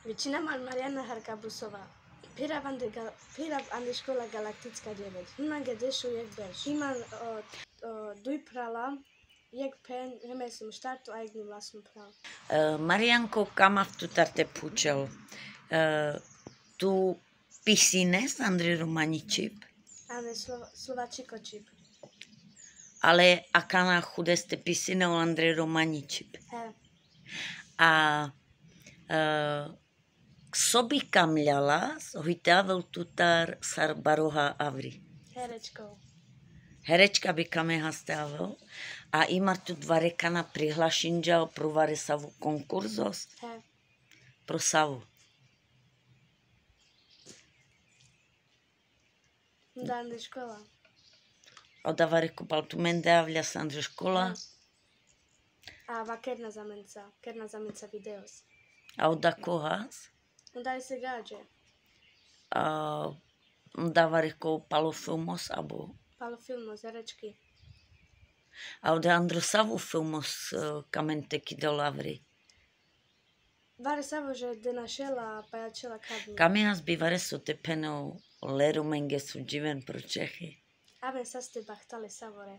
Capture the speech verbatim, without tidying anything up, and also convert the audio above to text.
Vičina man Marijana Harkabusova. Phirav andre, gal- phirav andre škola Galakticka devet. Huna ge dešujek berš. Iman o, o, duj prala, jek phen, hem isi muštar tu, a jek mi vlasno pral. E, Marijanko, ka mav tutar te pučel. E, tu pisines andre romani čhib? Andre slo- slovačiko čhib. Ale akana hudes te pisine o andre romani čhib? He. A, e, so bi kamljala, so hoj te avel tutar sar baroha avri? Herečko. Herečka bi kamehas te avel. A imar tut vare kana prihlašinđa pro vare savo konkursos? He. Pro savo? Da andre škola. A oda vare ko pal tumende avljas andre škola? He. A va kerna zamenca, kerna zamenca videos. A oda ko has? Oda isi gađe. A oda vare ko palo filmos abo? Palo filmos, Herečki. A oda andre savo filmos, e, kamen te kidel avri? Vare savo že de našela, pa ja čela kadni. Kamehas bi vare so te phenel le Romenge so dživen pro Čehi? Amen saste bahtale savore.